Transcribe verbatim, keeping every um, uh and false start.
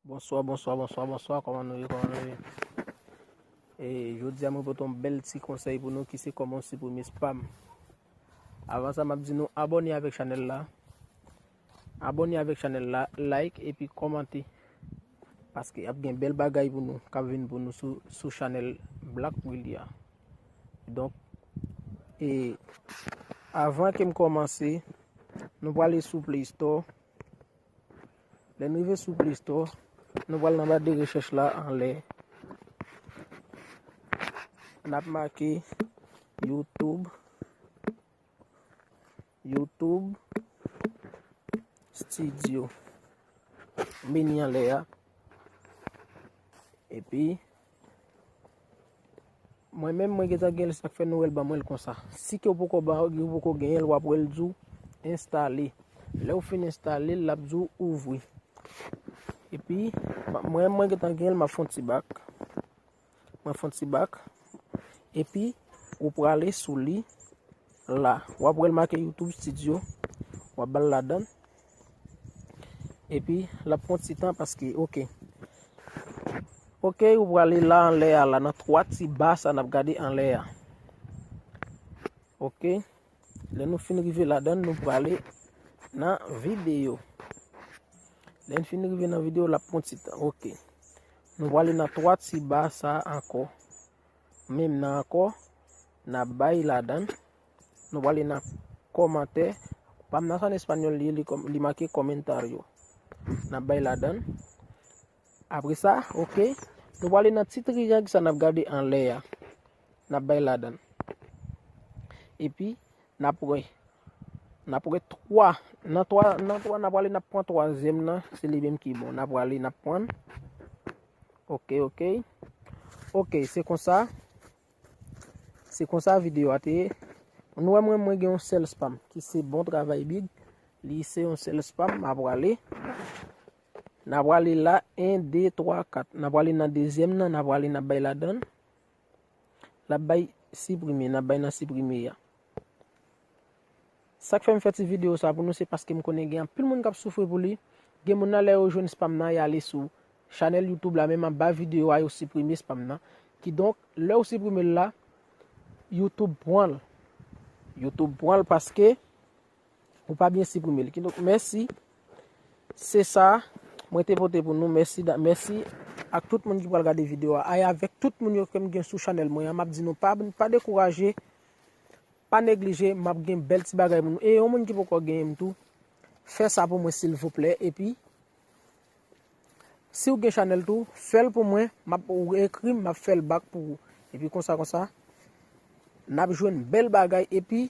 Bonswa, bonswa, bonswa, bonswa, kòman nou ye, kòman nou ye? E, jodi a mwen pote yon bèl ti konsèy pou nou ki se kòman w siprime spam. Avan sa, m ap di nou abòne avèk chanèl la. Abòne avèk chanèl la, like epi kòmante. Paske ap gen bèl bagay pou nou, k ap vin pou nou sou, sou chanèl Black Willy a. Donk, e, avan ke m kòmanse, nou prale sou Play Store. Lè n rive sou Play Store, nou pral nan ba de rechèch la anlè. N ap make YouTube, YouTube Studio. Meni anlè a. Epi, mwen menm, mwen gentan gen l, sa k fè nou wè l ban mwen l konsa. Si ke w poko ba, ou poko genyen l, w ap wè l di w enstale. Lè w fin enstale l, l ap di w ouvri. Epi, ma- mwen, mwen gentan gen l, m ap fè yon ti bak. Mwen fè yon ti bak. Epi, ou prale sou li la. W ap wè l make YouTube Studio. W ap ba l ladan. Epi, l ap pran ti tan paske, oke. Oke, ou prale la anlè a la, nan twa ti ba sa n ap gade anlè a. Oke. Lè nou fin rive ladan, nou prale nan videyo. Lè n fin rive nan videyo, l ap pran ti tan. Oke. Nou prale nan twa ti ba sa ankò. Menm nan ankò, n ap bay ladan. Nou prale nan kòmantè. Pa m nan sa an espanyòl li ye, li kòm- li make comentario. N ap bay ladan. Apre sa, oke, nou prale nan ti triyang sa n ap gade anlè a. N ap bay ladan. Epi, n ap wè. N ap wè twa. Nan twa, nan twa, n ap prale, n ap pran twazyèm nan. Se li menm ki bon. N ap prale, n ap pran. Oke, oke. Oke, se konsa. Se konsa videyo a te ye. Nou wè mwen, mwen gen yon sèl spam ki se bon travay big. Li se yon sèl spam, m ap prale. N ap prale la, en, de, twa, kat. N ap prale nan dezyèm nan, n ap prale, n ap bay ladan. L ap bay siprime, n ap bay nan siprime a. Sa k fè m fè ti videyo sa pou nou, se paske m konnen gen anpil moun k ap soufri pou li. Gen moun nan, lè yo jwenn spam nan, y ale sou chanèl YouTube la, menm anba videyo a, yo siprime spam nan. Kidonk, lè w siprime l la, YouTube pran l. YouTube pran l paske ou pa byen siprime l. Kidonk, mèsi. Se sa mwen te pote pou nou. Mèsi, da- mèsi ak tout moun ki pral gade videyo a. E avèk tout moun yo ke m gen sou chanèl mwen an, m ap di nou pa, pa dekouraje, pa neglije, m ap gen bèl ti bagay pou nou. E yon moun ki poko genyen m tou, fè sa pou mwen silvouplè. Epi, si w gen chanèl tou, fè l pou mwen, m ap, ou ekri m, m ap fè l bak pou ou. Epi konsa, konsa, n ap jwenn bèl bagay. Epi,